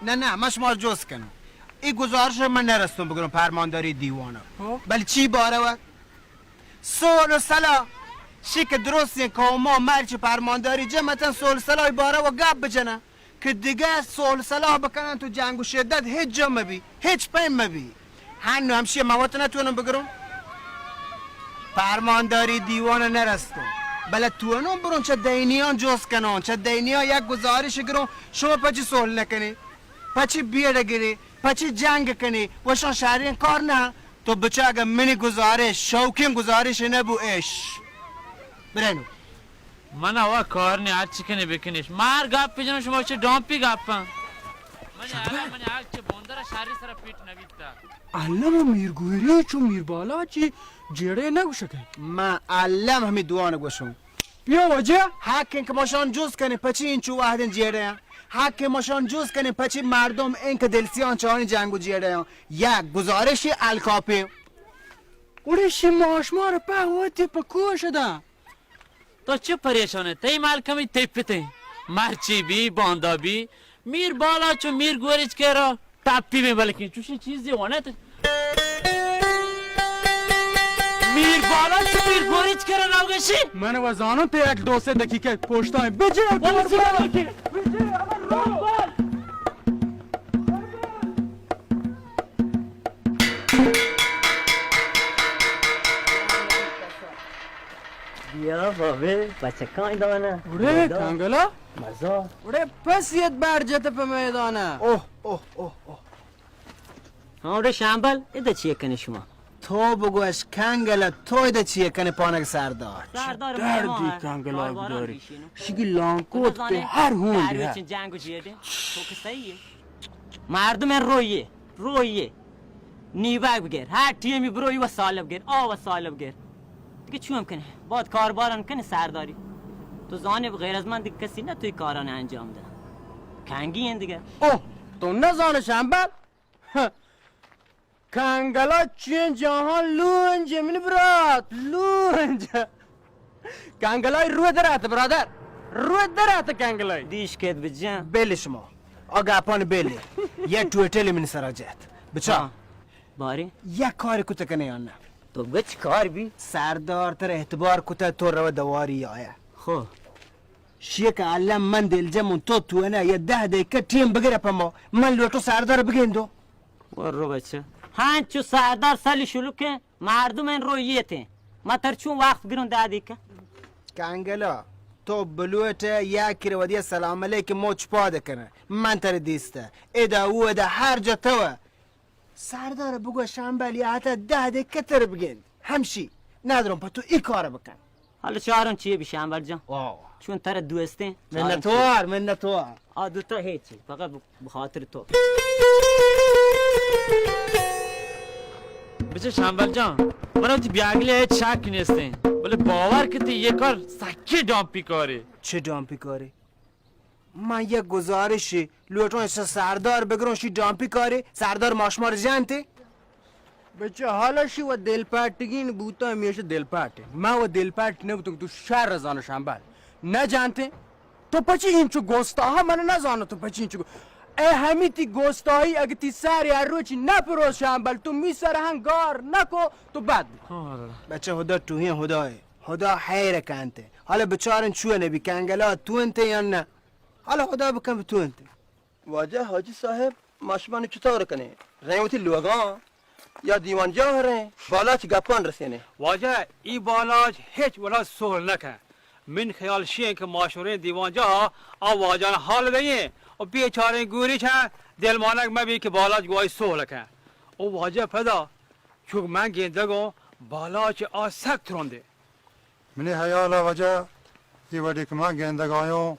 نه، نه، من شما را جست کنم. این گزارش من نرستم بگرم پرمانداری دیوانه. خب. بله چی باره و؟ صلح و صلاح. شی که درستین قوما مرچ پرمانداری جمعتن صلح و صلاح باره و گپ بجنن. که دیگه صلح صلاح بکنن تو جنگ و شدت هیچ جا مبی، هیچ پیم مبی. هنو همشی موت نتونم بگرم. پرمانداری دیوان نرستم. بله تونم برون چه دینیان جست کنون، چه دینیان یک گزارش گرون، شما پچی صلح نکنی، پچی بیڑ گری، پچی جنگ کنی، وشان شهرین کار نه. تو بچه اگه منی گزارش، شوکین گزارش نبو اش. برینو. من آوا کار نی، هر چی کنی بکنیش. مار گپ بجنم، شما چه ڈامپی گپن؟ من آوا من آگ چه بندر شری سر پیٹ نویتا. علم میر گوری چو میر بالا چی جیڑه نگوشکه. من علم همی دوان گوشم. بیا واجه. حق که ماشان جز کنی پچی اینچو وحدن جیڑه. حق که ماشان جز کنی پچی مردم این که دلسیان چانی جنگ و جیڑه. یک گزارشی الکاپی. اوڑے شی ماشمار په وتی په کوش ده. تو چه پریشانه؟ تئی مال کمی تئی پته. مرچی بی، باندا بی، میر بالا چو میر گوریچ کرا ٹپی بی، بلکن چوشی چیزی ونه ته. میر بالا چو میر گوریچ کرا نوگشی؟ من و زانو ته یک دو سه دقیقه پشتای بجه. بلکن بجه. بیا بابه، بچکان دانه. اوڑے مزا. کنگلا؟ مزا. اوڑے پس یت بار جت په میدانه. اوه، اوه، اوه، اوه. ها، اوڑے شامبل، ادا چیه کنی شما؟ تو بگوش کنگلا، تو ادا چیه کنی پانک سردار؟ سردار دردی مهمان. کنگلا کاروباران داری. پیشینو. شگی لانکوت که هر هون بیا. جنگ و جیده. تو که صحیحه. مردم رویه، رویه. نیبگ بگر، هر ٹیمی بروی و سالب گر، آ و سالب گر. دیگه چون کنه؟ باید کارباران کنه سرداری. تو زانه غیر از من دیگه کسی نه توی کاران انجام ده. کنگی این دیگه. اوه، تو نزانه شنبل؟ کنگلا چین جهان لونج منی برات، لونج. کنگلای روی درات برادر، روی درات کنگلای. دیش کت بجن. بل شما. آ گپان بل. یه ٹویٹل من سرا جت. بچا. ها. باری؟ یک کار کت کنه یا نه؟ تو گچ کار بی؟ سردار تر اعتبار کت تو رو دواری آیا. خو. شیک عالم من دلجم تو تو نه یه ده دقیقه ٹیم بگره په ما. من لوٹو سردار بگندو. برو بچه. هنچو سردار سالی شلو که مردم این رویته. ما تر چون وقت گرون دادی که؟ کنگلا، تو بلوٹ یکی رو ودی سلام علیک مچ پاد کنه. من تر دیسته. ادا او ادا هر جا تو. سردار بگو شنبل یا حتی ده دقیقه تر بگند. همشی. ندارم په تو ای کار بکن. حالا چارم چیه بی شنبل جان؟ آه. چون تر دوستین. منتوار، منتوار. آ دوتا هیچی. فقط ب-، بخاطر تو. بچه شنبل جان، من وتی بیاگلی هیچ شک نیستین. ولی باور کتی یه کار سکی ڈامپی کاری. چه ڈامپی کاری؟ من یک گزارشی لوٹوں اس سردار بگروں شی ڈامپی کاری، سردار ماشمار جانتی؟ بچه حالا شی و دلپاٹگین بوتا همیشه دلپاٹه. من و دلپاٹ نبوتوں تو شر زانو شنبل. نجانتی؟ تو پچی اینچو گستاها من نزانو تو پچی اینچو گو-، اے همی تی گستاهی اگه تی سر هر روچی نپروز شنبل تو می سر هم گار نکو تو بد بی. بچه خدا توهین خدای. خدا حیر کنته. حالا بچارن چوه نبی کنگلا تو انته یا نه؟ حالا خدا بکن تو انته. واجه حاجی صاحب، ما شما نو چطور کنه؟ رین وتی لوگان یا دیوان جاه رین؟ بالاچ گپان رسینه. واجه ای بالاچ هیچ ولا سول نکن. من خیال شین که ماشورین دیوان جاه آ واجان حال دئین و بیچارین گوری چه دلمانک مبی که بالاچ گواهی سول کن. او واجه پدا چوک من گندگوں بالاچ آ سک ترندے. منی حیال ء واجہ اے وڑے کہ من گندگ آیوں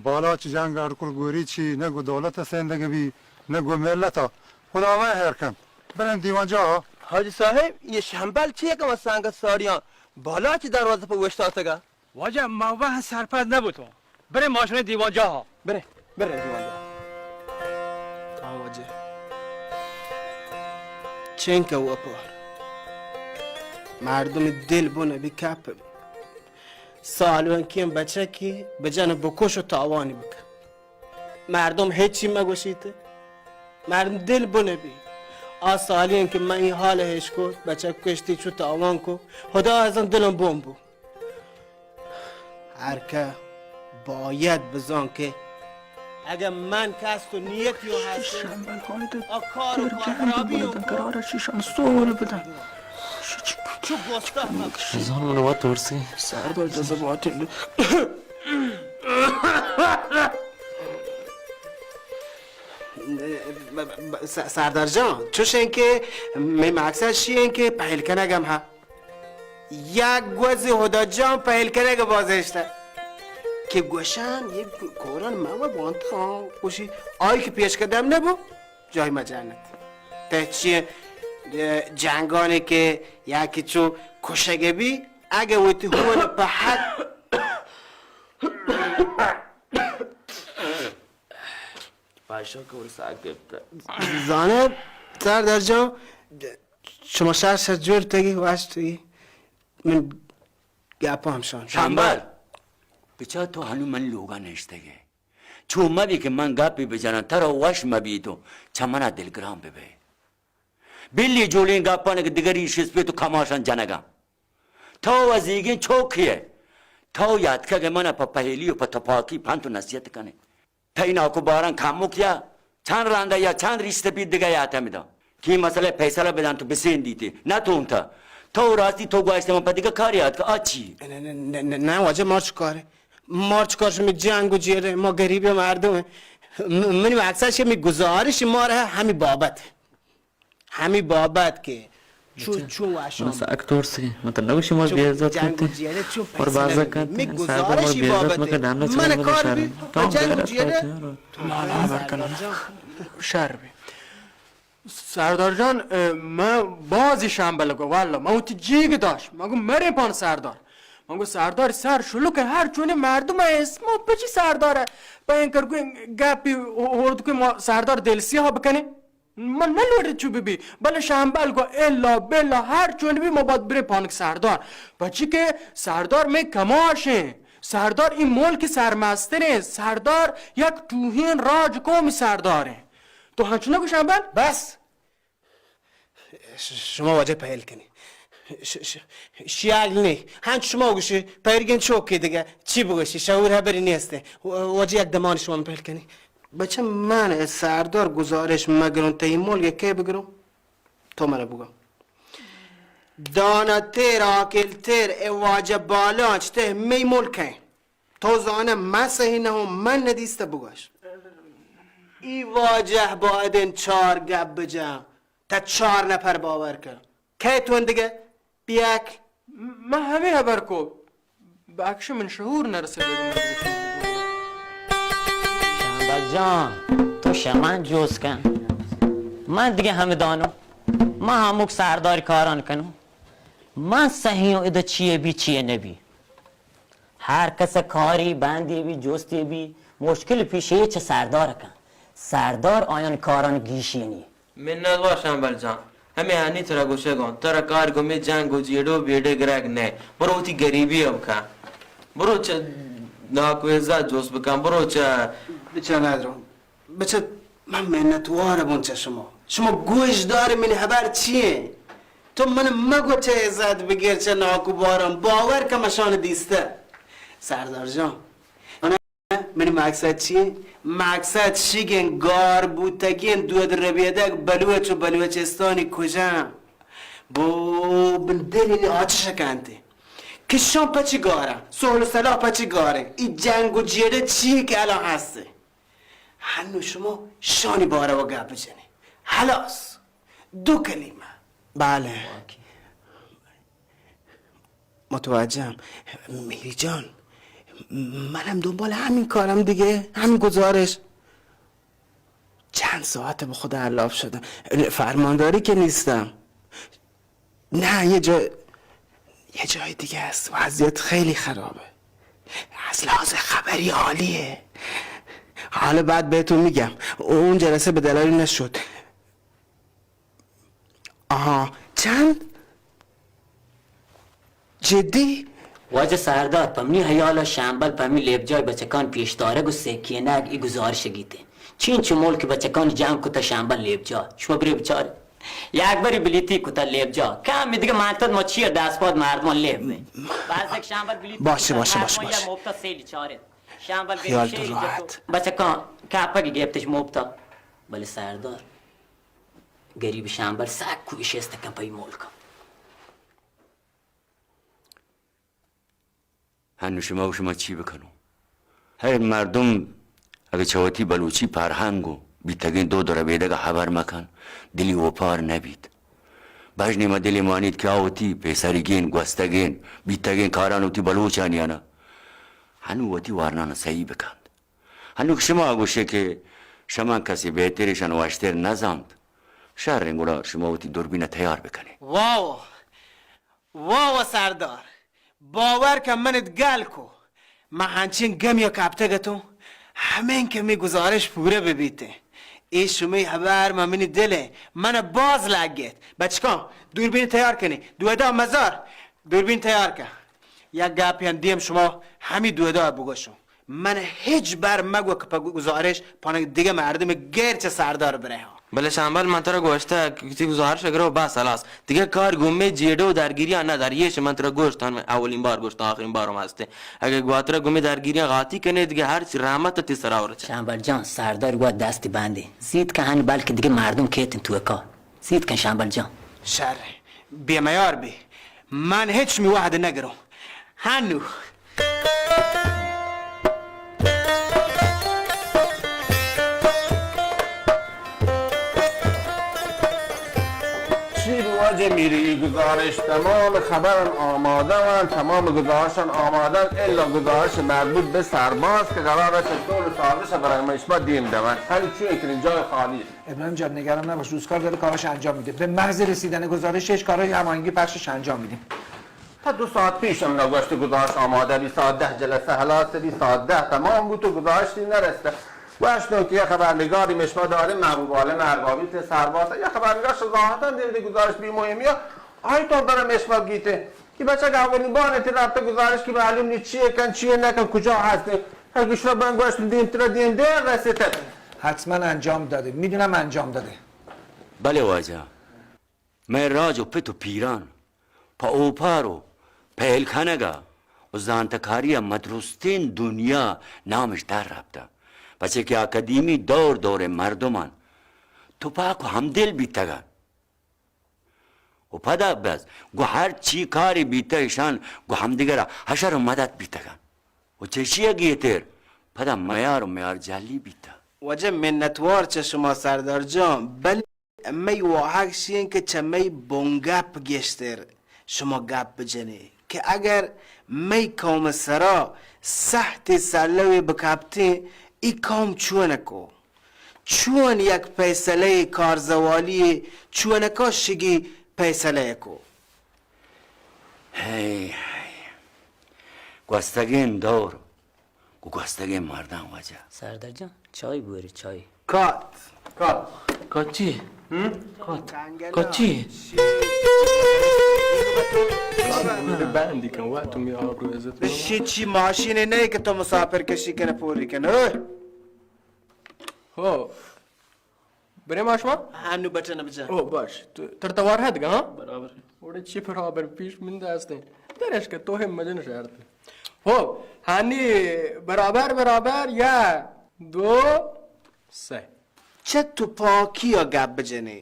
بالاچ جنگ اڑکل گوری چی نہ گوں دولت ء سندگ بی نہ گوں ملت ء. خداوند خیر کنت. بریں دیوان جاہ ء. حاجی صاحب، یہ شمبل چی کہ ما سنگت ساڑیاں بالاچ دروازہ پہ اوشتاتگ ء؟ واجہ ما وہاں سرپد نہ بوتوں. برے ماشرے دیوان جاہ ء. برے، برے دیوان جاہ ء. آ واجہ. چنکہ وپار. مردم دل بن بی کپ بی. سالونکیں بچکی بجن بکش و تاوانی بکن. مردم ہچی مگوشیت. مردم دل بنہ بی. آ سالی انت کہ من این حال ء اشکت، بچک کشتی، چو تاوان کو، خدا ازان دلم بون بو. ہر کہ باید بزان کہ اگہ من کست و نیتی و ہستیں، آ کار و کار خرابی و قرار چیشان سول بدن. چو گستاخ نباش. زان من وت ترسی. سردار جذباتی. س-، سردار جان، چوش انت کہ می مقصد شی انت کہ پہل کنگم ہا. یک گوز ہدا جان پہل کنگ بازشتہ کہ گوشان یک کوران من و بانتا گوشی آئی کہ پیش قدم نبو جای مجنت. تہ چی جنگانی کہ یکی چو کشگ بی اگہ وتی ہون پہ حق پاشا کور ساگ گپتہ. زانہ سردار جان، شما شر شر جوڑ تگی، وش تگی. من گپ ہم شان. شمبل، بچا تو ہنو من لوگا نشتگے. چو مبی کہ من گپی بجناں، ترا وش مبی تو چہ منا دلگران ببے. بلی جوڑیں گپاں کہ دگری شسپی تو کماشان جنگاں. تو وزیگیں چوکی ئے. تو یاتکگ ئے منا پہ پہیلی و پہ تپاکی پنت و نصیحت کنے. تئی ناکو باراں کمک یا چند رندا یا چند ریشتہ بیت دگہ یاتہ مداں. کہ این مسئلہ فیصلہ بدنت و بسیندیت. نہ تونتہ. تو راستی تو گوشتہ من پہ دگہ کاری آتکہ، آ چی؟ نہ، نہ، نہ، نہ، نہ، واجہ مارچ کارے. مارچ کار شمی جنگ و جیرے، ما غریبی مردم ہیں. م-، منی مقصد شمی گزارش مارا ہمی بابت. ہمی بابت کہ چو، بچہ، چو واشان من سک ترسی. من تو نگوشی مار چو بے عزت جنگ و کتی. جیرے چو اور پیسہ بازا نگی. کتی. می سردار مار گزارشی بے عزت بابت مکہ، دامنا من چنگا کار شر. بی تو جنگ و جیرے. مالا برکنم. شر بی. سردار جان، اه، من بازی شمبل گو، واللہ، من وتی جیگ داشت. من گو مرے پان سردار. من گو سردار سر شلو کہ ہر چونی مردم اسم پچی سردار پہ اینکر گو گپی ہورد کہ ما سردار دل سیاہ بکنی. من نہ لوٹی چو بی بی، بلے شمبل گو الا بلا ہر چونی بی ما باید برے پانک سردار. پچی کہ سردار میں کماشیں، سردار این ملک سرمستریں، سردار یک ٹوہین راج قومی سرداریں. تو ہنچو نگو شمبل؟ بس. ش-، شما واجہ پہل کنی. ش-، ش-، شیاگ نی. ہنچ شما گوشی، پیرگین چوکی دگہ. چی بگوشی؟ شعور ہبری نیستے. و-، واجہ یک دمان شما پہل کنی. بچہ من سردار گزارش مگرون تئی ملک کے بگرون؟ تو منا بگو. دانا تیر، عاقل تیر، اے واجہ بالانچ تے می ملک ہیں. تو زانہ من صحیح نہ ہوں، من ندیستہ بگوش. ای واجہ باید انت چار گپ بجن، تا چار نفر باور کن. کئے تو اندگہ؟ پیاک. من ہمے ہبر کو، بخش من شعور نرسے. شمبل جان، تو شمن جوز کن. من دگہ ہمدانو. من ہموک سرداری کاران کنو. من صحیح ہوں، ادا چیے بی، چیے نبی. ہر کس کاری بندی بی، جستی بی، مشکل پیش اے چہ سردار کن. سردار آیان کاران گیشینی. منت وار شمبل جان. ہمے ہنی ترا گوشگاں، ترا کار گوں مے جنگ و جیڑو بیڑے گرگ نئے. برو وتی گریبی ء بکن. برو چہ ناکو عزت جست بکن. برو چہ بچہ ندروں. بچہ، من منتوار بون چہ شما. شما گوش دار منی ہبر چی ایں؟ تو من مگو چہ عزت بگیر، چہ ناکو باران. باور کن مشان دیستہ. سردار جان، منی مقصد چی ایں؟ مقصد شیگیں گار بوتگیں دود ربیدگ بلوچ و بلوچستانی کجان؟ بو بن دل آتش کنتے. کشان پچی گارن، سہل و سلاح پچی گارن، ای جنگ و جیڑہ چی کہ الان ہستے؟ ہنو شما شانی باروا گپ بجنی. ہلاس. دو کلمہ. بلے. متوجہم. میری جان، منم دنبال ہمین کارم دیگہ، ہمین گزارش. چند ساعت به خدا علاف شدم. فرمانداری که نیستم. نه، یه جا، یه جای دیگه است. وضعیت خیلی خرابه. از لحاظ خبری عالیه. حالا بعد بهتون می‌گم. اون جلسه به دلایلی نشد. آها، چند؟ جدی؟ واجہ سردار، پہ منی ہیال ء شمبل پہ ہمے لیبجاہ ء بچکان پیشدارگ و سکینگ ء گزارش گیت انت. چینچو ملک بچکانی جنگ کتا شمبل لیب جا. شما برے بچار. یک بری بلیتی کتا لیب جا. کم دیگه منتد ما چیر دست پاد مردمان لیب. باز یک شمبل بلیتی باشه، کتا باشه، باشه، مردمان یک باشه. مبتا سیلی چاره. شمبل خیال تو راحت. بچکان کپگی گپتش مبتا. بله سردار. گریب شمبل سک کوشست کن پی ملک. هنو شما و شما چی بکنو؟ هر مردم اگه چه وتی بلوچی فرهنگ و بیتگین دود و ربیدگ خبر مکن، دلی وپار نبیت. بژنی ما دلی مانیت که آ وتی پیسریگین، گوستگین، بیتگین کاران وتی بلوچانی انا. هنو وتی وارنان صحیح بکند. هنو که شما گوشه که شما کسی بهترشان واشتر نزانت، شرین گڑا شما وتی دوربین تیار بکنی. واو! واو سردار، باور کن من ات گل کو. من هنچین گمیا کپتگ اتوں، همین که می گزارش پوره ببیت. ای شمی هبر من منی دل ء، من باز لگت. بچکان، دوربین تیار کنی، دودا مزار، دوربین تیار کن. یک گپی هم دیم شما همی دودا بگوشم. من هچ بر مگو که په گزارش پانک دیگه مردم غیر چه سردار بره ها. بلے شمبل، من ترا گوشتگ که تی گزارش اگر بس خلاص. دیگه کار گمے جیڑو و درگیری ندار. یش من ترا گوشت، من اولین بار گوشت، آخرین بارم هسته. اگه گواترا گمے درگیری قاطی کنه، دیگه هر چی رحمت تی سرا ورچه. شمبل جان، سردار گوا دست بندی. زیت که هن بلکه دیگه مردم کیتن تو کار. زیت کن شمبل جان. شر، بے میار بی. من هچ می وهد نگرم. هنو. چی بی واجه میری، گزارش تمام خبران آماده وان، تمام گزارشان آماده، الا گزارش مربوط به سرباز که قرار است چطور سازش برای ما اشما دیم دوان. هنو چی کنین، جای خالی. ابراهیم جان، نگران نباش، روزکار داره کاراش انجام می‌ده. به محض رسیدن گزارش هیچ کارهای هماهنگی پخشش انجام می‌دیم. تا دو ساعت پیشم نگوشت گزارش آماده بی، ساعت ده جلسه خلاص بی، ساعت ده تمام بود و گزارشی نرسته. گوشتم که یه خبرنگاری مشما داره، محبوب عالم اربابی ته سرباز، یه خبرنگار شو ظاهرا دیم دی گزارش بی مهمی ها. آی تو برم مشما گیته. که بچه که اولین بار تی رفته گزارش که معلوم نی چیه کن، چیه نکن، کجا هسته. هر گشته بنگوشت دیم تره دیم دیر رسیده. حتما انجام داده، می‌دونم انجام داده. بلے واجہ، مئے راج و پت و پیران پہ اوپار و پہل کنگ ء و زانتکاری ء مہ درستیں دنیا نامش در رپتہ، پچے کہ آ قدیمی دور دور ء مردمان تپاک و ہمدل بیتگ انت۔ و پدا بس گوں ہر چی کارے بیتہ، ایشان گوں ہمدگر ء حشر و مدد بیتگ انت و چشی ء گیتر پدا میار و میار جلی بیتہ۔ واجہ منتوار چہ شما سردار جان، بلے مئی واہگ شی انت کہ چہ مئی بنگپ گیشتر شما گپ بجنے کہ اگر مئی قوم سرا سہتے سلوے بکپتیں، ای قوم چونکو؟ چون یک پیسلہ کارزوالی چونکا شگی پیسلہ کو؟ ہے، ہے۔ گوستگیں دور، گو گوستگیں مرداں واجہ۔ سردار جان، چای بوری، چای۔ کات، کات۔ کات چی؟ ہم؟ کات۔ کات چی؟ بندی کن، وقت می آبرو عزت۔ بشی چی ماشین نہیں کہ تو مسافر کشی کن پوری کن، اوئے۔ ہو۔ برے ما شما؟ ہنو بٹن بجن۔ او باش۔ تو تر توار ہے دگا، ہاں؟ برابر۔ اوڑے چی برابر پیش من دستے۔ درش کہ تو ہم مجن شرط۔ ہو، ہنی برابر برابر یا دو سے۔ چہ تو پاکی یا گپ بجنے۔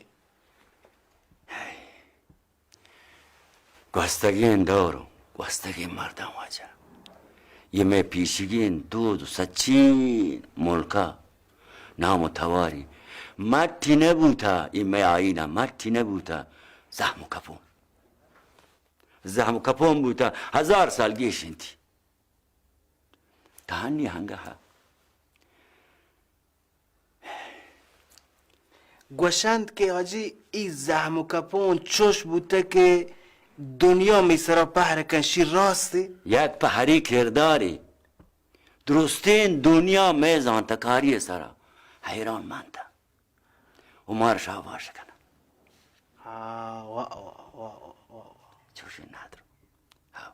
گوستگیں دور و گوستگیں مرداں واجہ، یہ مئے پیشیگیں دود و سچیں ملکا نام و تواری مٹی نہ بوتا، یہ مئے آئینا مٹی نہ بوتا، زہم و کپون، زہم و کپون بوتا، ہزار سال گیش انتی۔ تہانی ہنگہ گوشنت کہ حاجی، ای زہم و کپون چوش بوتہ کہ دنیا می سرا پہر کن، شی راستے؟ یک پہری کرداری، درستین دنیا مئے زانتکاری سرا حیران مانتہ و مار شاباش کنن۔ ہاں، واہ، واہ، واہ۔ چوشی ندر۔ ہاں۔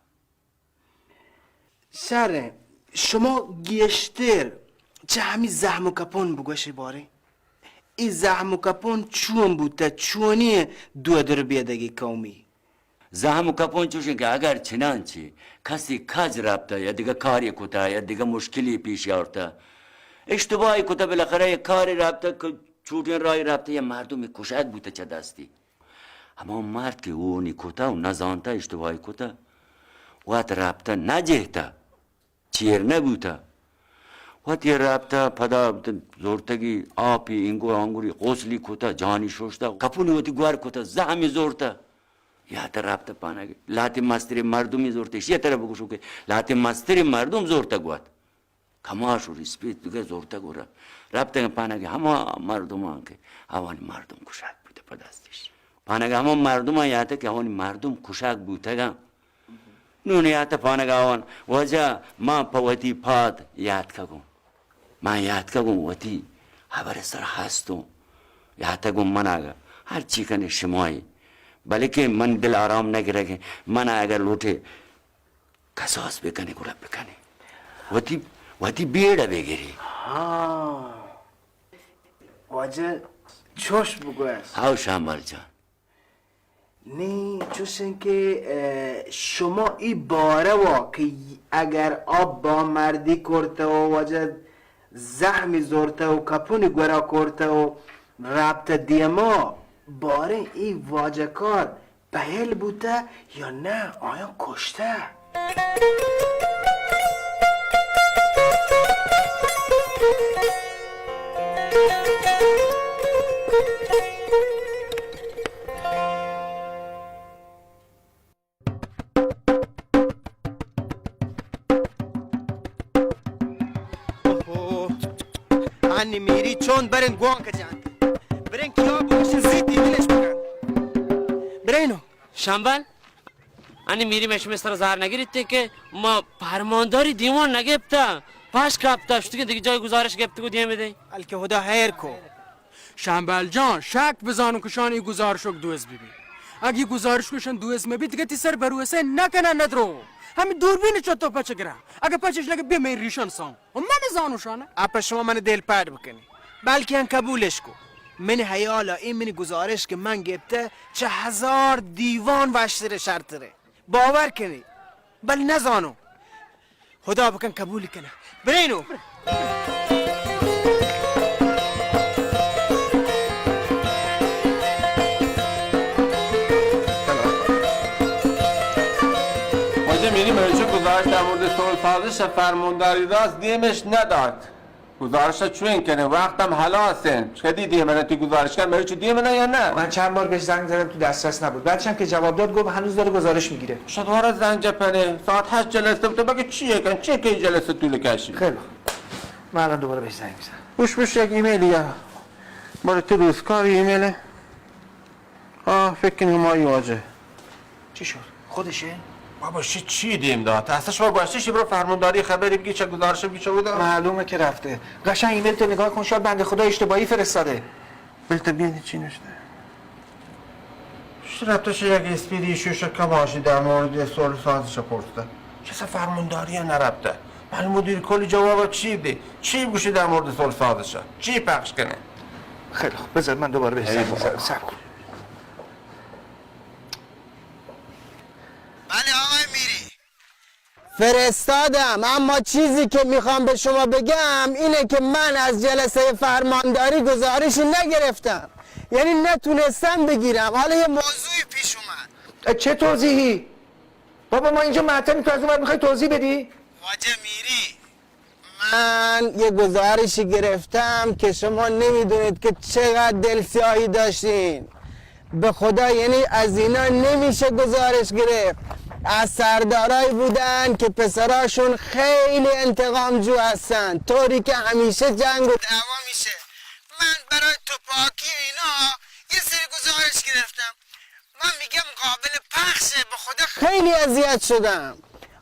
شریں، شما گیشتر چہ ہمے زہم و کپون بگوش باریں۔ اے زہم و کپون چون بوتہ، چونیں دودربیدگے قومی؟ زہم و کپون چوشیں کہ اگر چنانچہ کسے کج رپتہ یا دگہ کارے کتہ یا دگہ مشکلے پیش آورتہ، اشتباہے کتہ، بالاخرہ یک کارے رپتہ کہ چوٹیں راہے رپتہ یا مردمے کشگ بوتہ چہ دستی، ہما مرد کہ اونی کتہ و نزانتہ اشتباہے کتہ، وت رپتہ نجہتہ، چیر نہ بوتہ۔ وتی رپتہ پدا زرتگی آپی انگور آنگوری غسلی کتہ، جانی ششتہ، کپونی وتی گور کتہ، زہمی زرتہ۔ یا تہ رپتہ پانگی لہتے مستریں مردمی زرتہ، اشی ترا بگوشو کہ لہتے مستریں مردم زرتگ وت۔ کماش و ریسپیت دگہ زرتگ و رپتگ پانگی ہما مردمان کہ آوانی مردم کشگ بوتہ پہ دستش۔ پانگی ہما مردمان یاتہ کہ آوانی مردم کشگ بوتگاں۔ نون یاتہ پانگاوان، واجہ، من پہ وتی پاد یاتکگوں۔ من یاتکگوں وتی ہبر سر ہستوں۔ یاتگوں من اگہ ہر چی کنے شمائی، بلکہ من دل آرام نگرگیں۔ من اگہ لوٹے کساس بکنے گڑا بکنے۔ وتی، وتی بیڑ بگری۔ ہاں۔ واجہ چوش بگوش۔ ہاو شامل جان۔ نی چوشیں کہ، اه، شما ای باروا کہ اگر آ بامردی کرتہ و واجہ زہمی زرتہ و کپونی گورا کرتہ و رپتہ دیما، باریں ای واجہ کار پہل بوتہ یا نہ آیاں کشتہ؟ اوہو، انی میری چون برین گوانک جانتے۔ برین کیا بوشن زیتی ملش بکن۔ برینو۔ شمبل، انی میری مئے شمئے سر زار نگریت کہ ما پرمانداری دیوان نگپتا، پاش کپتا، شتگیں دگہ جای گزارش گپتگو دیمے دے۔ بلکہ خدا خیر کو۔ شمبل جان، شک بزانو کشانی گزارشوک دوست ببی۔ اگہ گزارشوکشان دوست مبی، دگہ تی سر بروسہ نکنن ندرو۔ ہمی دوربین چتو پچ گرا۔ اگہ پچش لگہ بیا مئے ریشان سان۔ و من زانو شانہ۔ اپہ شما من دل پٹ بکنی۔ بلکہ ان قبولش کو۔ من حیالا این منی گزارش کہ من گپتہ چہ ہزار دیوان وشترے شرترے۔ باور کنی۔ بل نزانو۔ خدا بکن قبول کنہ۔ برینو۔ واجہ میری مروچی گزارش در مورد صلح سازش فرمانداری راست دیمش نداد۔ گزارش چوین کنه، وقتم هلاس انت. کدی دیمنه تی گزارش کن، مروچی دیمنه یا نه؟ من چند بار بهش زنگ زدم تو دسترس نبود، بعدش هم که جواب داد گفت هنوز داره گزارش میگیره. شد وارا زنگ جپنه، ساعت هشت جلسه بوده، بگه چیه کن، چیه که این جلسه طول کشی؟ خیلی خوب، من الان دوباره بهش زنگ میزنم. بوش بوش، یک ایمیلی یا بارو تو روزکار ایمیله. آه، فکر کنی همایی واجه. چی شد؟ خودشه؟ بابا، شی چی دیم داد؟ اصلا شما گوشتی شی برو فرمانداری خبری بگی چه گزارش بگی چه بوده؟ معلومه که رفته. قشنگ ایمیل تو نگاه کن، شاید بنده خدا اشتباهی فرستاده. بل تو بیانی چی نوشته؟ شی رفته شی یک اسپیدی شوشه کماشی در مورد صلح سازش پرسته. چه اصلا فرمانداری نرفته. من مدیر کل جواب چی بده؟ چی گوشی در مورد صلح سازش؟ چی پخش کنه؟ خیلی خوب، بذار من دوباره بهش زنگ بزنم. صبر کن. بله آقای میری. فرستادم، اما چیزی که می‌خوام به شما بگم اینه که من از جلسهٔ فرمانداری گزارشی نگرفتم، یعنی نتونستم بگیرم. حالا یه موضوعی پیش اومد. چه توضیحی؟ بابا، ما اینجا معطلیم، تو از اون ور می‌خوای توضیح بدی؟ واجه میری، من یه گزارشی گرفتم که شما نمی‌دونید که چقدر دلسیاهی داشتین. به خدا، یعنی از اینا نمیشه گزارش گرفت. از سردارایی بودن که پسراشون خیلی انتقام‌جو هستن، طوری که همیشه جنگ و دعوا می‌شه. من برای توپاکی اینا یه سری گزارش گرفتم. من می‌گم قابل پخشه، به خدا خیلی اذیت شدم.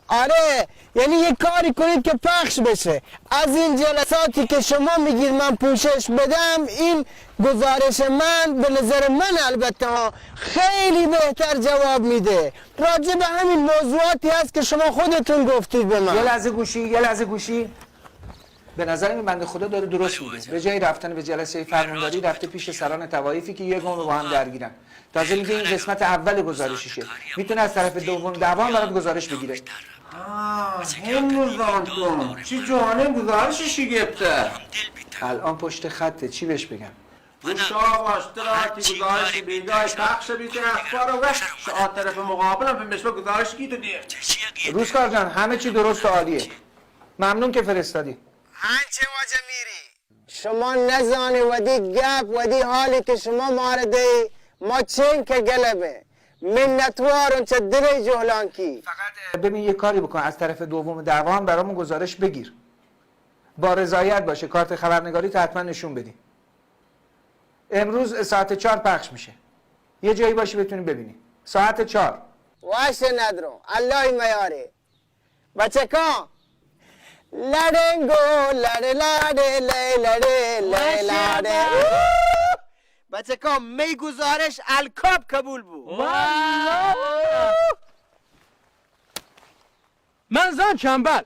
آره، یعنی یه کاری کنید که پخش بشه. از این جلساتی که شما میگید من پوشش بدم، این گزارش من، به نظر من البته ها، خیلی بهتر جواب می‌ده. راجع به همین موضوعاتی هست که شما خودتون گفتید به من. یه لحظه گوشی، یه لحظه گوشی. به نظر من بنده خدا داره درست میگه. به جای رفتن به جلسهٔ فرمانداری، رفته پیش سران طوایفی که یه قوم با هم درگیرن. تازه میگه این قسمت اول گزارششه، می‌تونه از طرف دوم دعوا هم برات گزارش بگیره. آه، هنو زانتون چی جوانه گزارششی گپته. الان پشت خطه، چی بهش بگم؟ گوشا واشترا تی گزارش بیگای پخش بیته اخبار و وش. شا طرف مقابل هم بهش گزارش کی تو دیه. روزکار جان، همه چی درست و عالیه. ممنون که فرستادی. هنچه واجه میری. شما نزانی ودی گپ، ودی حالی که شما مار دئی، ما چین که گلبه. منتوارم چه دلی جهلانکی. فقط ببین یه کاری بکن، از طرف دوم دعوا هم برامون گزارش بگیر. با رضایت باشه، کارت خبرنگاری تو حتما نشون بدی. امروز ساعت چهار پخش می‌شه. یه جایی باشه بتونی ببینی. ساعت چهار. واشه ندرو. الله میاره. بچکان. لڑنگو، لڑ لڑ، لے لڑ، لے لڑ. بچکان، می گزارش الکاپ قبول بو. والله. من زان چنبل.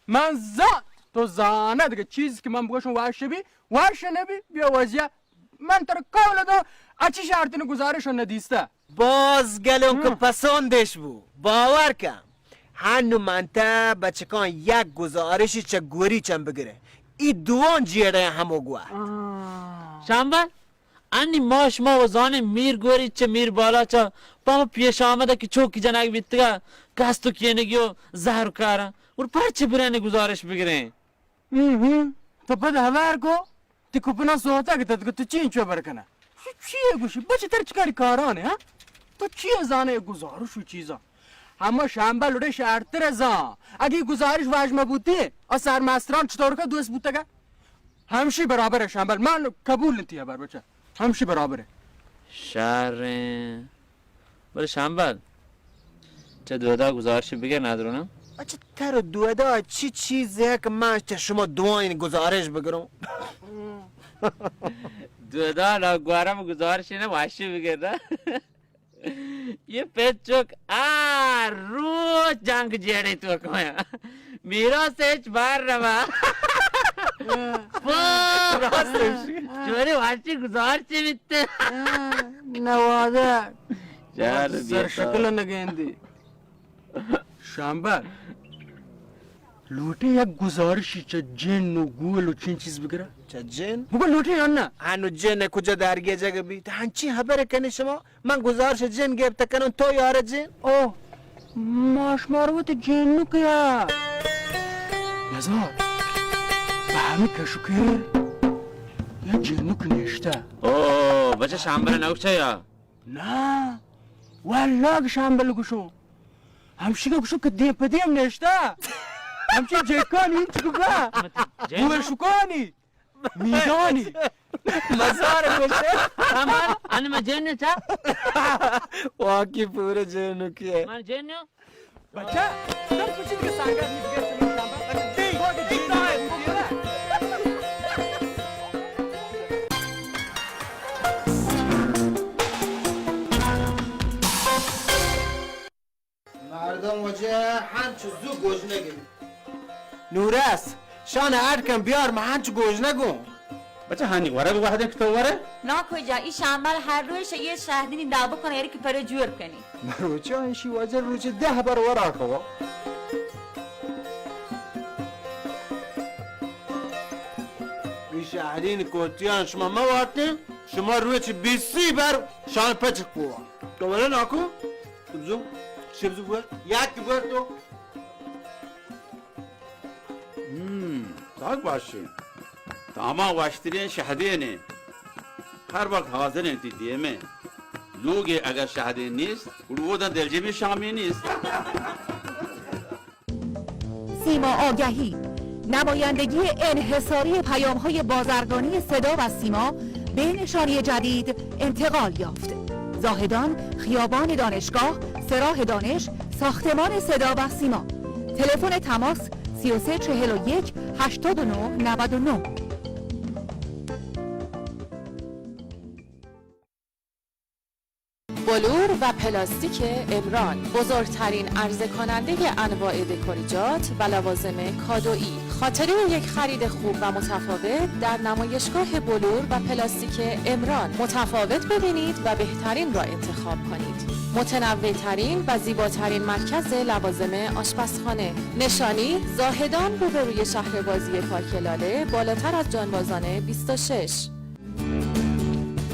من زان، تو زانه دیگه چیزی که من بگوشم وش بی، وش نبی، بیا وضعیت. من تر قول دو، اچی شرطین گزارش ندیسته. باز گلون که پسندش بو، باور کن. هنو منته بچکان یک گزارشی چه گوری چم بگیره. ای دوان جیڑه همو گوه. شنبل؟ انی ما شما و زانیں میر گوری چہ میر بالاچا پہ ہما پیش آمدہ کہ چوکی جنگ بیتگا، کست و کینگی و زہر و کارا، گڑا پرچہ برین گزارش بگریں؟ ہم ہم. تو پد ہبر کو، تی کپنا سوتا کہ تتک تو چین چو برکنا. تو چیے گوشی؟ بچ تر چکاری کارانے، ہاں؟ تو چیے زانے گزارش و چیزا؟ ہما شمبل اڑے شرتر زان. اگہ گزارش واجمہ بوتی، آ سرمستران چطور کا دوست بوتگا؟ ہمشی برابر ہے شمبل، من قبول نتی ہبر بچہ. ہمشی برابر ہے. شریں. بلے شمبل، چہ دودا گزارش بگر ندرونم. اچھا، تر دودا چی چیز ہے کہ من چہ شما دوائیں گزارش بگروں؟ دودا نا گوارم گزارش نہ، واشی بگر نا. یہ پچک آ روچ جنگ جیڑے تو کمایا. میراث ہچ بار روا. راست ہے. چورے واشی گزارشی بیتے. نوازہ. چار سر بیتا. شکل نگیندی. شمبل. لوٹے یک گزارشی چہ جن و گول و چین چیز بگرا. چہ جن؟ بگو لوٹے یا نہ؟ ہنو جن کجا درگیجگ بیت؟ ہنچی ہبر کنے شما؟ من گزارش جن گپت کنوں، تو یار جن؟ او، ما شمار وت جنو کیا؟ نزار، بہ ہمی کشکر یا جنو کنشتہ. او، بچہ شمبل نوک چہ یا؟ نا، واللہ کہ شمبل گوشوں. ہمشی کہ گوشوں کہ دیم پہ دیم نشتہ. ہمشی جیکانی انچ گبا. جن؟ گوشکانی. میدانی. مزار گوشے. ہم، ہم، ان میں جن چا؟ واقعی پورے جنو کیا. من جن. بچہ، تم کچھ کے سانگا نہیں گئے. مردم وجہ ہنچ زو گوجنگ انت. نورس، شان اڈ کن بیار، من ہنچ گوجنگوں. بچہ ہانی ورگ وہدے کہ تو ورے؟ نا کجا، ای شامبل ہر روچ یہ شہدینی دابو کن، یعنی کہ پرے جور کنی. مروچا ایشی وجہ روچ دہ بر ورا کوا. ای شہدین کوتیان شما مواتیں، شما روچ بیسی بر شان پچک کوا. تو ولے ناکو؟ بزو، شی بزو بور. یک بور تو. ہم، تاک باشیں. تاما واشتریں شہدینے. ہر وقت حاضریں تی دیمے. لوگے اگر شہدین نیست، گڑا ودا دلجمی شامی نیست. سیما آگهی، نمایندگی انحصاری پیام‌های بازرگانی صدا و سیما به نشانی جدید انتقال یافت. زاهدان، خیابان دانشگاه، سراح دانش، ساختمان صدا و سیما. تلفن تماس: سی و سه چهل و یک هشتاد و نه نود و نه. با بلور و پلاستیک عمران، بزرگترین عرضه کنندهٔ انواع دکوریجات و لوازم کادویی. خاطرهٔ یک خرید خوب و متفاوت در نمایشگاه بلور و پلاستیک عمران، متفاوت ببینید و بهترین را انتخاب کنید. متنوع ترین و زیباترین مرکز لوازم آشپزخانه. نشانی: زاهدان، روبروی شهر بازی پارک لاله، بالاتر از جانبازان بیست و شش.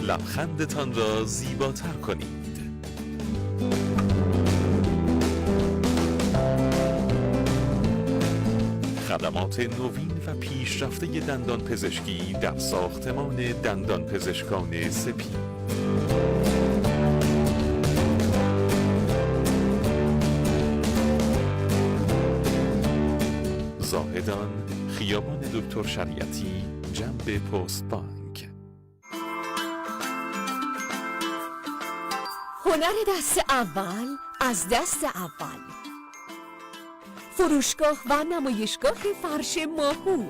لبخندتان را زیباتر کنید. خدمات نوین و پیشرفتهٔ دندان پزشکی در ساختمان دندان پزشکان سپید. زاهدان، خیابان دکتر شریعتی، جنب پست بانک. هنر دست اول از دست اول. فروشگاه و نمایشگاه فرش ماهور.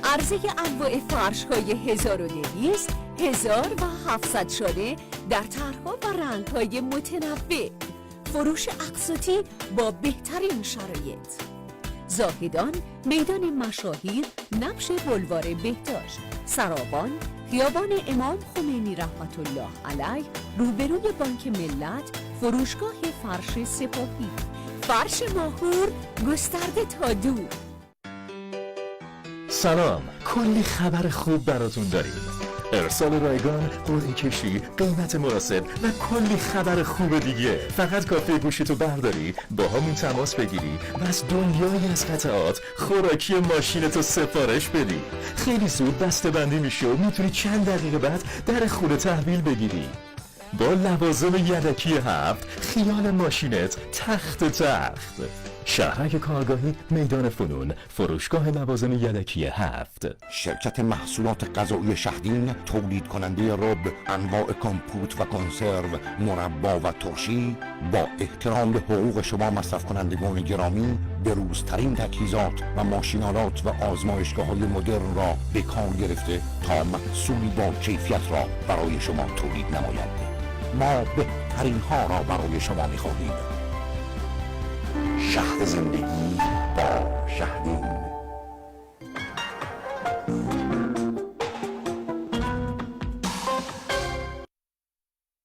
عرضهٔ انواع فرش‌های هزار و دویست، هزار و هفتصد شانه در طرح‌ها و رنگ‌های متنوع. فروش اقساطی با بهترین شرایط. زاهدان، میدان مشاهیر، نبش بلوار بهداشت، سرابان، خیابان امام خمینی رحمت الله علیه، روبروی بانک ملت، فروشگاه فرش سپاهی. فرش ماهور، گسترده تا دور. سلام، کلی خبر خوب براتون داریم. ارسال رایگان، قرعه کشی، قیمت مناسب و کلی خبر خوب دیگه. فقط کافیه گوشیتو برداری، با همون تماس بگیری و از دنیایی از قطعات خوراکی ماشینتو سفارش بدی. خیلی زود بسته‌بندی می‌شه و می‌تونی چند دقیقه بعد در خونه تحویل بگیری. با لوازم یدکی هفت، خیال ماشینت تخت تخت. شهرک کارگاهی، میدان فنون، فروشگاه لوازم یدکی هفت. شرکت محصولات غذایی شهدین، تولید کنندهٔ رب، انواع کمپوت و کنسرو، مربا و ترشی، با احترام به حقوق شما مصرف کنندگان گرامی، بروزترین تجهیزات و ماشین‌آلات و آزمایشگاه‌های مدرن را به کار گرفته تا محصولی با کیفیت را برای شما تولید نماید. ما بهترین ها را برای شما می‌خواهیم. شهد زندگی با شهدین.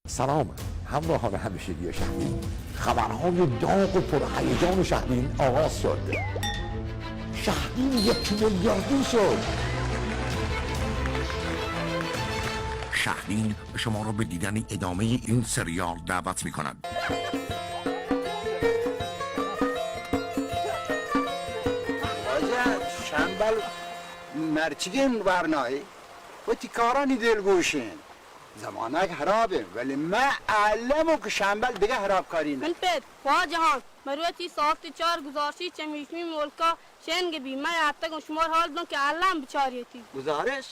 سلام همراهان همیشگی شهدین. خبرهای داغ و پرهیجان شهدین آغاز شد. شهدین یک میلیاردی شد. شهدین شما را به دیدن ادامهٔ این سریال دعوت می‌کند. واجه شمبل مرچگین ورنایی و تی کارانی دلگوشین. زمانگ خرابه، ولی من علمو که شمبل دیگه خرابکاری نه. من پت، واجهان، مروتی ساعت چار گزارشی چمیشمی ملکا شنگ بی. من اتگم شمار حال دن که علم بچاریتی. گزارش؟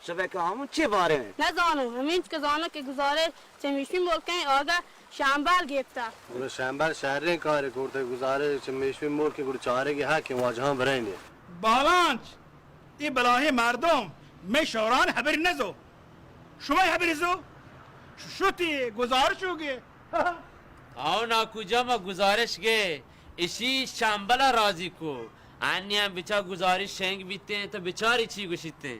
شبکه همون چی باره؟ نزانم، همینچ که زانم که گزارش چمیشمی ملکا آگه شمبل گپته. گڑا شمبل شرین کاری کرته، گزارش چمیشمی ملک گڑا چارگی حق واجهان برینده. بالانچ! اے بلاہیں مردم مئے شوران ہبر نزو. شمئے ہبر زو؟ ش-، شتی گزارشو گے. آو نا کجا ما گزارش گے. اشی شمبلا راضی کو. انی ہم بچا گزارش شنگ بیتے تو بچاری چی گوشیتے.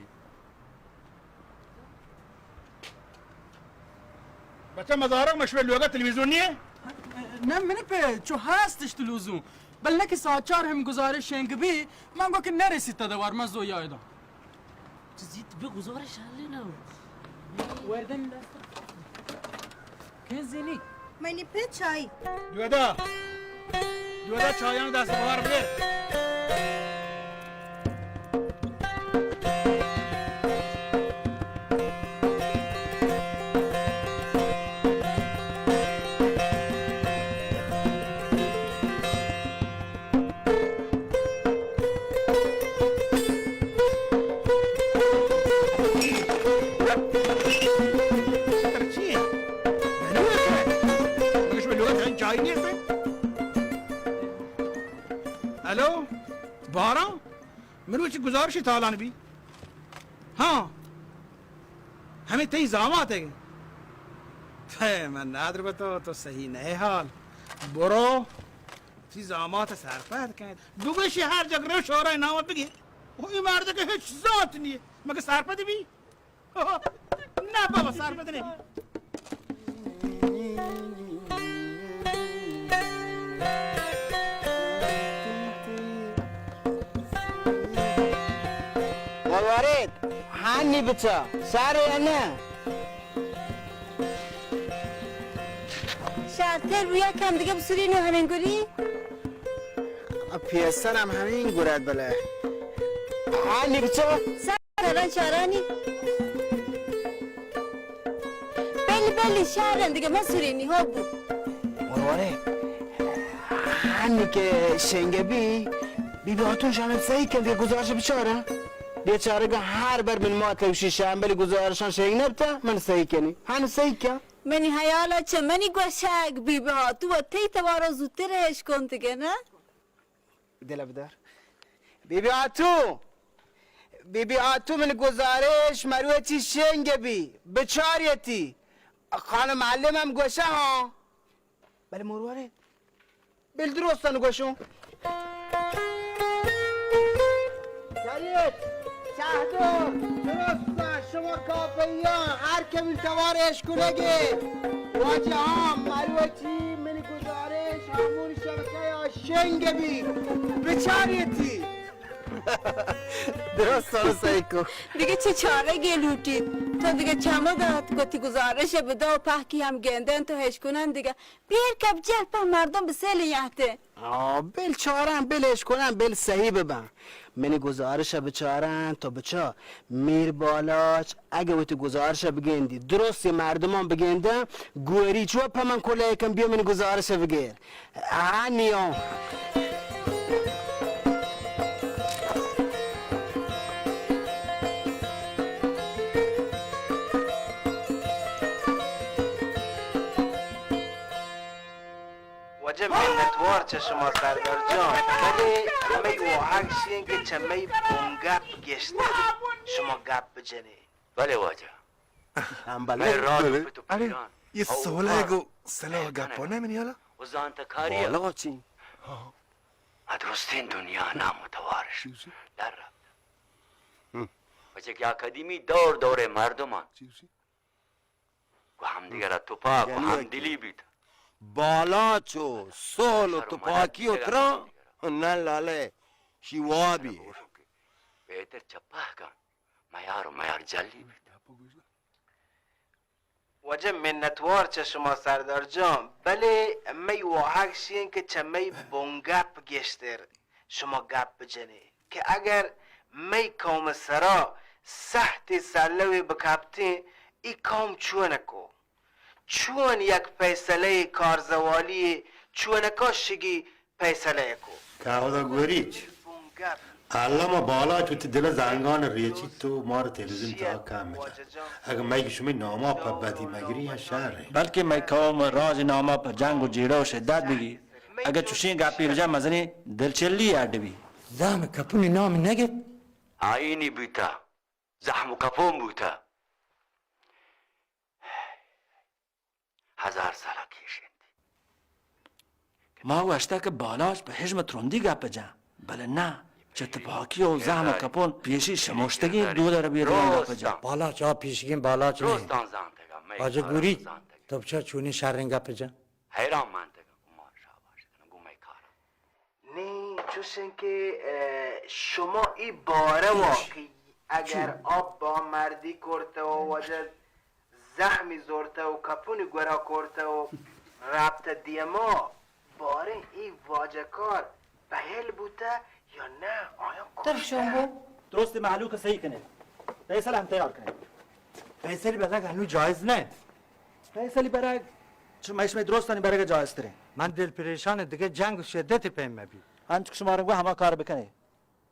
بچہ مزارگ، ما شمئے لوگا تلویزیون نیه؟ نه، منی پہ چو هستش تلویزیون. بل نه که ساعت چار هم گزارش شنگ بی، من گو که نرسیت دوار، من زو یایدم. چه زیت به گزارش حل نه. وردن دست. کن زینی. منی پہ چای. دودا. دودا چایان دست بوار بیر. الو، باران، من وچ گزارشی تالان بی. ہاں، ہمیں تئی زامات ہے. پہ من نادر بتو، تو صحیح نہ حال. برو، تی زامات سرپد کن. بگوشی ہر جگ رو شورای نام بگی. او ای مرد کہ ہچ ذات نیه. مگه سرپد بی؟ نه بابا، سرپد نیه. مروارید، هانی بچا، سر یا نه؟ شرتر بو، یک کم دیگه بسوری نو همین گوری. پیسر هم همین گورد بله. هانی بچا. سر کردن چارانی. بلی، بلی، شهرن دیگه، من سورینی ها بو. مروارید، هانی که شنگه بی، بی بی هاتون شامل صحیح کن دیگه، گزارش بچاره. بیچاره که هر بر من مات وشی شام، بلی گزارشان شنگ نبتا، من صحیح کنی. هانی صحیح کن. منی حیالا چه منی گوشگ، بی بی هاتو و تی توارا زودتر هش کن دیگه، نه؟ دل بدار. بی بی آتو، بی بی آتو، من گزارش مروچی شنگ بی، بچاریتی. خانم معلم هم گوشه ها. بله مروارید. بل درستان گوشون. شریف، شهدار، درستان شما کاپیان، هر کمی توار اش کنگی. واجه ها، مروچی من گزارش همون شبکه یا شنگ بی، بچاریتی. درست سر سعی کو. دیگه چه چاره گه لوٹیت؟ تو دیگه چمو گهت کتی گزارش بدا و پهکی هم گندن تو هش کنن دیگه. بیر کپ جهل په مردم به سیل یهته. آه، بل چارن، بل اش کنن، بل صحیح ببن. منی گزارش بچارن، تو بچا. میر بالاچ، اگه وتی گزارش بگندی، درست مردمان بگندن، گوری چو په من کلا یکم بیا منی گزارش بگیر. آنیو. واجه منتوار چه شما سردار جان، ولی می واهگ شین که چه می بنگپ گشتر شما گپ بجنی. بله واجه. هم بله. می راد و پت و پیران. یه سوله گو سلاح گپا نه منی حالا؟ و زانتکاری. حالا چی؟ ها. ادرستین دنیا نام و توارش در رفت. هم. بچه که قدیمی دور دور مردمان. چی، چی؟ گو همدیگر تپاک و یعنی همدلی بیت. بالاچ و سول و تپاکی و ترا. نه لاله، شی وابی. بهتر چپه کن. میار و میار جلی بیت. واجه منتوار چه شما سردار جان، بله می واهگ شین که چه می بنگپ گشتر شما گپ بجنی که اگر می قوم سرا سهتی سلوی بکپتین، ای قوم چونکو؟ چون یک فیصله کارزوالی چونکا شگی فیصله کو. کاودا گوریچ. الله ما بالاچ وتی دل زنگان ریچی تو مار تلویزیون تا کم مجا. اگه مگی شمی ناما په بدی مگری یا شر. بلکه می قوم راج ناما په جنگ و جیڑه و شدت بگی. اگه چوشین گپی بجا مزنی دلچلی اڈ بی. زحم کپونی نام نگت. آئینی بوتا. زحم و کپون بوتا. هزار سالا کیش انت. ما گوشتہ کہ بالاچ پہ ہژم ترندی گپ جن، بلے نہ، چہ تپاکی و زحم و کپون پیشی شموشتگیں دود ء ربیدگاں گپ جن۔ بالاچ آ پیشگیں بالاچ نہ انت۔ واجہ گوریچ، تو بچار چونیں شریں گپ جن۔ حیران منتگاں، گوں ما شاباش کناں، گوں مئے کاراں۔ نی چوش انت کہ، اه، شما ای باروا کہ اگر آ بامردی کرتہ و واجہ زحمی زرتہ و کپونی گورا کرتہ و رپتہ دیما، باریں ای واجہ کار پہل بوتہ یا نہ، آیا کشتہ؟ درست مہلوک صحیح کنے، فیصلہ ہم تیار کنے۔ فیصلی برگ ہنو جائز نہ انت۔ فیصلی برگ، چو مئے شمئے درستانی برگ جائز ترین۔ من دل پریشان، دگہ جنگ و شدت پیم مبی۔ انچو کہ شما رنگو ہما کار بکنے۔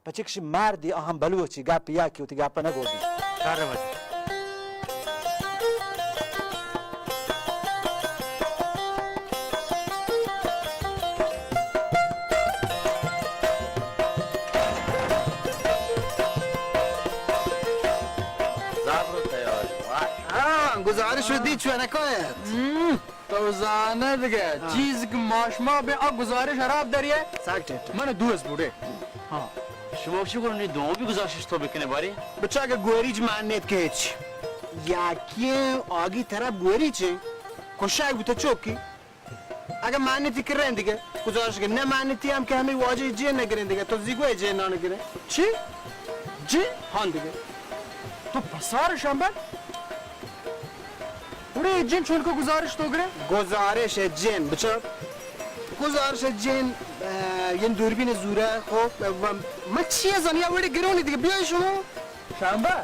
پچے کہ شی مردی آہاں بلوچی گپ یکی وتی گپ نہ گودی۔ شر وتی۔ زابر تیار۔ ہاں، گزارش رو دی چونکا ات؟ ہم، تو زانئے دگہ چیز کہ ما شما بہ آ گزارش حراب دریئے؟ ساکت ات۔ من دوست بوڑے۔ ہاں۔ شما چی گون نی دومی گزارش تو بکنے بارے؟ بچا کہ گوریچ مان نیت کہ ہچ۔ یاکیں آگی طرف گوریچ کشاک بوتا چوکی۔ اگہ مانیتی کرن دگہ، گزارش کہ نہ مانیتی ہم کہ ہمیں واجہ جین نگرن دگہ، تو زیگوی جین نہ نگرن۔ چی؟ جین؟ ہاں دگہ۔ تو پسار شمبل؟ اڑے جین چون کو گزارش تو گرے؟ گزارش جین، بچا۔ گزارش جین، اه، ین دوربین زورہ، خو، اه، من چیئے زنیا وڑی گرونی دگہ، بیائی شما۔ شمبل۔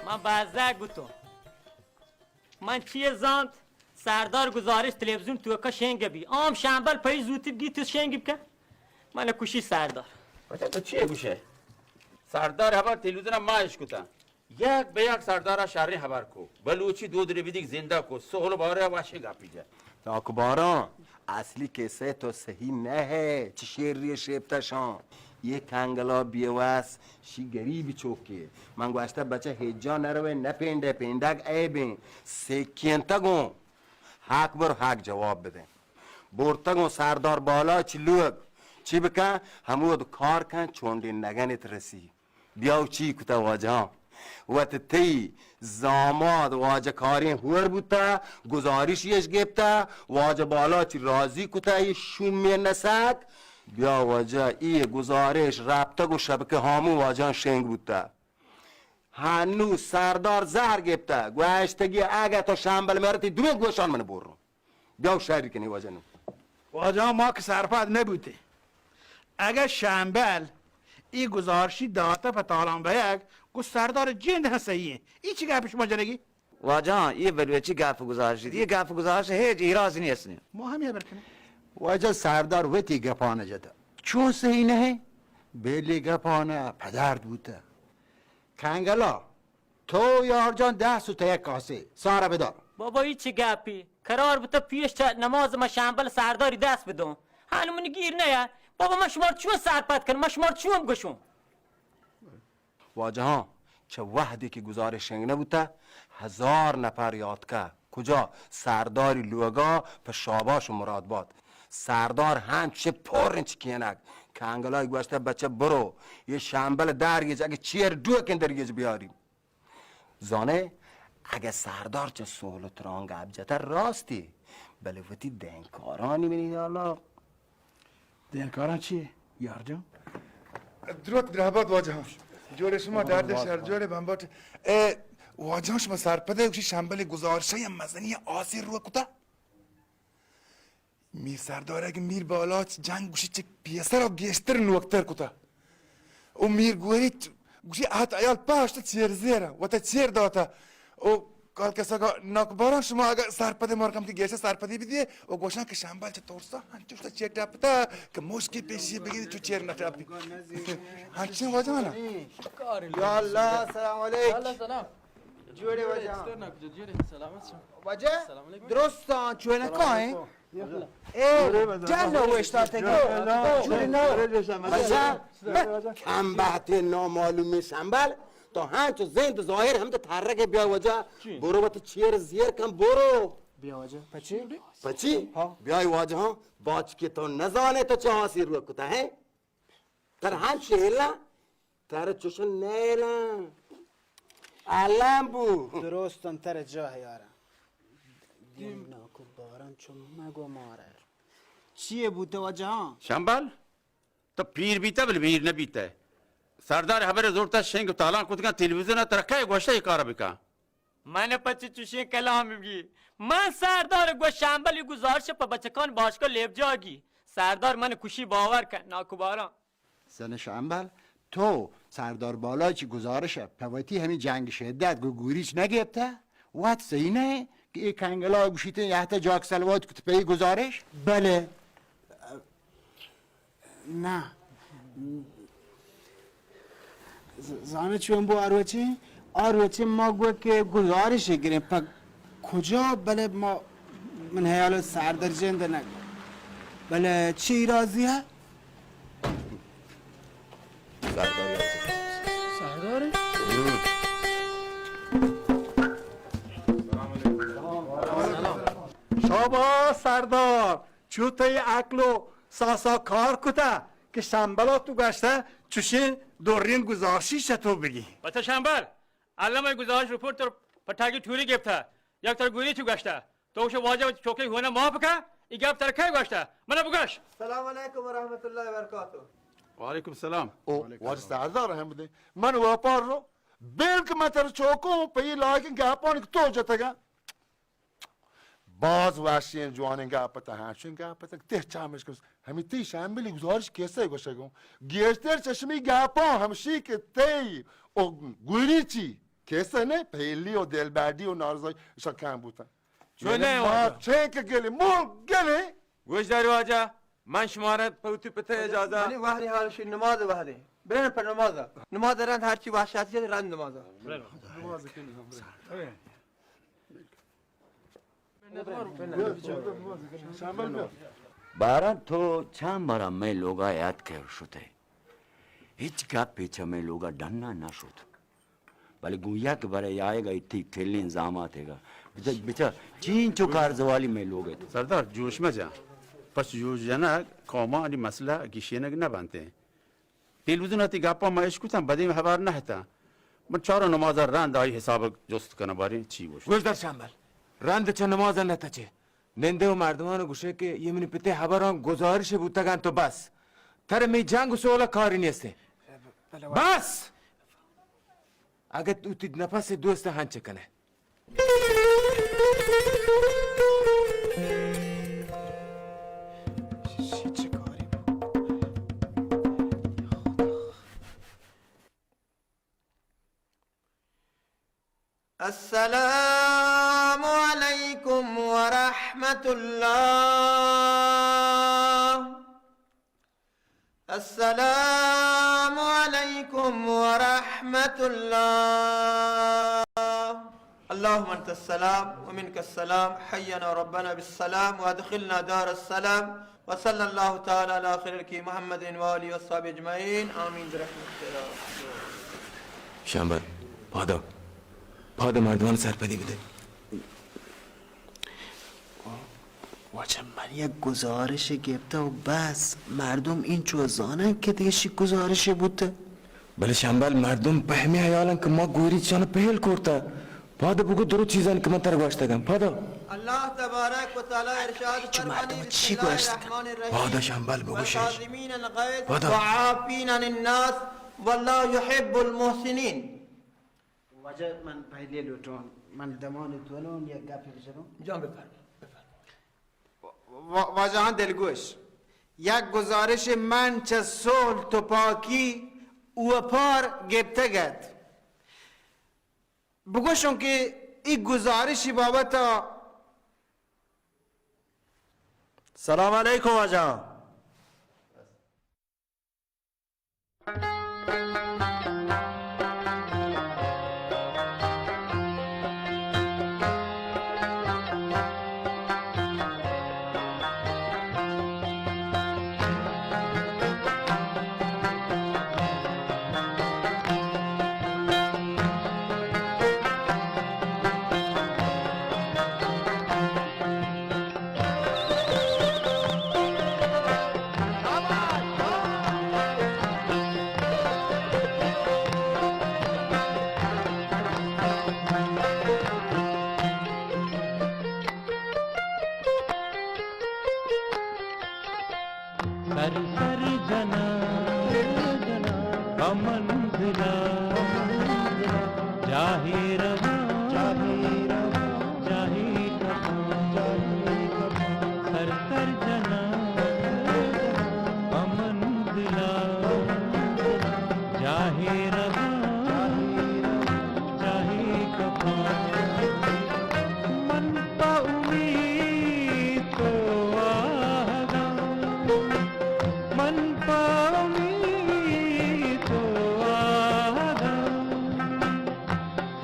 من بازگ بوتوں۔ من چیئے زانت؟ سردار گزارش تلویزیون توکا شنگ بی۔ آم شمبل پئی زوتی بگی تو شنگ بکن۔ من کشی سردار۔ بچا تو چیئے گوشے؟ سردار ہبر تلویزیون ما اشکتا۔ یک بہ یک سردار ء شریں ہبر کو، بلوچی دود ربیدگ زندہ کو، سہل بارہ ء وشیں گپی جت۔ ناکو باران، اصلی کسہ تو صحیح نہ ہے، چہ شیری شیپتہ شان۔ یہ کنگلا بیوس، شی گریب چوکے۔ من گوشتہ بچہ ہیجا نہ روے، نہ پینڈے، پینڈگ عیبیں۔ سکینتگوں، حق بر حق جواب بدیں۔ برتگوں سردار بالا چی لوگ، چی بکن، ہمود کار کن، چونڈے نگنت رسی۔ بیا و چی کتہ واجہاں؟ وت تئی زاماد واجہ کاریں ہور بوتہ، گزارشی اش گپتہ، واجہ بالاچی راضی کتہ، اے شومیں نسک۔ بیا واجہ، اے گزارش رپتگ و شبکہ ہاموں واجہاں شنگ بوتہ۔ ہنو سردار زہر گپتہ، گوشتگی اگہ تو شمبل مرتی دوئیں گوشان من برو۔ بیا و شری کنی واجہ نو۔ واجہ ما کہ سرپد نبوتیں۔ اگہ شمبل ای گزارشی داتہ پہ تالان بیگ، گو سردار جند ہم صحیح ہیں۔ ای چی گپ شما جنگی؟ واجہ، یہ بلوچی گپ گزارشی، یہ گپ گزارش ہیچ ایراز نیست نی۔ ما ہم یہ برکنی۔ واجہ سردار وتی گپانہ جتہ۔ چون صحیح نہ ہے؟ بیلی گپانہ پدرد بوتہ۔ کنگلا، تو یار جان دست و تہ یک کاسے سارا بدار۔ بابا، ای چی گپی؟ قرار بوتہ پیش چہ نماز ما شمبل سرداری دست بدوں۔ ہن منی گیر نیا۔ بابا، من شمار چون سرپد کنم؟ من شمار چون گوشوں؟ واجہاں، چہ وہدے کہ گزارش شنگ نبوتہ، ہزار نفر یاتکہ۔ کجا؟ سرداری لوگا پہ شاباش و مراد بات۔ سردار ہنچ پر انچ کینگ۔ کنگلای گوشتہ، بچہ برو، یہ شمبل درگیج، اگہ چیر ڈوکن درگیج بیاری۔ زانئے، اگہ سردار چہ سہل و تران گپ جتہ راستی، بلے وتی دینکارانی منی ہیالا۔ دینکاراں چی یار جان؟ دروت درہبات واجہاں۔ جوڑے شما، درد شر جوڑے بمبٹ۔ اے واجہاں، شما سرپدے گوشی شمبل گزارشہ یا مزنی آسے رو کتا؟ میر سردار اگہ میر بالاچ جنگ گوشی چہ پیسر و گیشتر نوکتر کتا۔ او میر گوریچ گوشی اہت عیال پاشت چیر زیر وتا چیر داتا۔ او کال کسا کا ناکباران، شما اگہ سرپدے مارکم کی گیشتر سرپدی بدیے او گوشان کہ شمبل چہ ترسا ہنچوش چیر ٹپتا کہ مشکی پیشی بگیری چو چیر نہ ٹپی۔ ہنچین واجہ نا۔ یا اللہ، السلام علیکم۔ جوڑے واجہ۔ واجہ، درستاں چوئے نہ کائیں؟ اے جن اوشتاتے کہ جوڑے نہ۔ واجہ، کم بہتے نامعلومی شمبل، تو ہنچو زند ظاہر ہم تو ترگے۔ بیا واجہ، برو وت چیر زیر کم برو۔ بیا واجہ، پچی؟ پچی؟ ہاں۔ بیای واجہ ہاں، باچ کہ تو نزانے تو چہ آسی روک کتا ہے؟ تر ہنچ ایلاں، تر چوشن نیلاں۔ الم بو۔ درستاں تر جاہ یاراں۔ دیم ناکو باران چو مگو مارا۔ چیے بوتہ واجہاں؟ شمبل، تو پیر بیتہ بلے میر نہ بیتہ۔ سردار ہبر زورتہ شنگ تالان کتگاں تلویزیون ء، ترا کئے گوشتہ اے کار بکن؟ من پچ چوشیں کلام بگی؟ من سردار گوش شمبل گزارش پہ بچکان باشگاہ لیبجاگی۔ سردار من کشی باور کن ناکباراں۔ زن شمبل، تو سردار بالاچی گزارش ءَ پہ وتی ہمے جنگ شدت گوں گوریچ نہ گپتہ؟ وت صحیح نہ کہ اے کنگلا گوشیت یہتہ جاک سلوات کت پہ اے گزارش؟ بلے۔ نہ۔ ز-، زانہ چون بو آ روچے؟ آ روچے ما گو کہ گزارش گریں پہ کجا، بلے ما، من حیال سردار جند نہ۔ بلے چی راضی ہے؟ سردار؟ شاباش سردار، چو تئی عقل و ساسا کار کتہ کہ شمبلا تو گشتہ چوشیں دورین گزارشی چہ تو بگی۔ بچہ شمبل، الم ای گزارش رپورٹ تو پٹاگی ٹوری گپتہ، یک تر گوری چو گشتہ۔ تو گوشے واجہ وتی چوکے ہونا معاف کن، ای گپ تر کئے گوشتہ؟ منا بگوش۔ السلام علیکم ورحمۃ اللہ وبرکاتہ۔ وعلیکم السلام۔ او واجہ سردار احمد، من وپار رو، بلک من تر چوکوں پہ ای لائقیں گپانی کہ تو جتگا۔ باز وشیں جوانیں گپ ات، ہنچیں گپ ات کہ تہ چامش کس۔ ہمے تئی شمبلی گزارش کسہ گوشگوں۔ گیشتر چشمی گپاں ہمشی کہ تئی او گوریچی کسہ نے، پہلی او دلبڈی او نارضائی شکان بوتن۔ چون یعنی نے ما واجہ؟ چین کہ گلی، مول گلی۔ گوش دار واجہ، من شمارا پہ وتی پتہ اجازہ۔ منی وہدی حال شی نماز وہدی۔ برن پہ نماز۔ نماز رند ہرچی وحشاتی رند نماز۔ باران تو چند برا مئے لوگا یات کر شتے۔ ہچ گپے چہ مئے لوگا ڈنا نہ شت۔ بلے گوں یک برے آیگا ای تئی ٹلیں زاماتیگا۔ بچا، بچا، چینچو کارزوالی مئے لوگ ات۔ سردار، جوش مجا۔ پس جوش جنگ قومانی مسئلہ گیشینگ نہ بنتے۔ تلویزیون ء تئی گپاں ما اشکتاں، بدیں ہبر نہ اتاں۔ من چاروں نماز ء رند آئی حساب ء جست کناں، باریں چی گوشت۔ گوشدار شمبل، رند چہ نماز ء نہ تچے۔ نندے و مردمان ء گوشے کہ یہ منی پتے ہبراں گزارش بوتگاں تو بس۔ تر می جنگ و سول ء کاری نیستے۔ بس! اگہ تو تی نفس دوست ہنچ کنے۔ السلام علیکم ورحمۃ اللہ۔ السلام علیکم ورحمۃ اللہ۔ اللهم انت السلام ومنك السلام، حينا ربنا بالسلام وادخلنا دار السلام، وصلى الله تعالى على خير خلقه محمد وآله وصحبه اجمعين، آمين برحمتك يا ارحم الراحمين۔ شمبل، پادا، پادا مردمان سرپدی بدے۔ واجہ، من یک گزارشے گپتہ و بس۔ مردم اینچو زانن کہ دگہ شی گزارشے بوتہ۔ بلے شمبل، مردم پہ ہمے ہیالن کہ ما گوریچان پہل کرتہ۔ پاد بگو درو چیزان کہ من تر گوشتگن۔ پادا۔ اللہ تبارک و تعالی ارشاد فرمانی، بسم اللہ الرحمن الرحیم، پادا شمبل بگو شیش۔ والکاظمین الغیظ، پادا۔ والعافین عن الناس، واللہ یحب المحسنین۔ واجہ، من پہلی لوٹون، من دمان تونون یک گپے بجنون۔ جان بفرما، بفرما۔ و-، واجہاں دلگوش، یک گزارش من چہ صلح، تپاکی، اوپار گپتگ ات۔ بگوشوں کہ ای گزارشی بابت۔ سلام علیکم واجہاں۔ سر سر جناں پہ منزلا، جاہے رواں جاہے کپاں، سر سر جناں پہ منزلا۔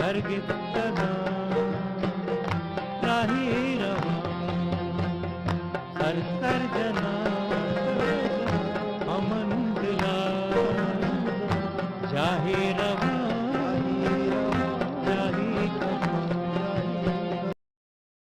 سر گپتگاں،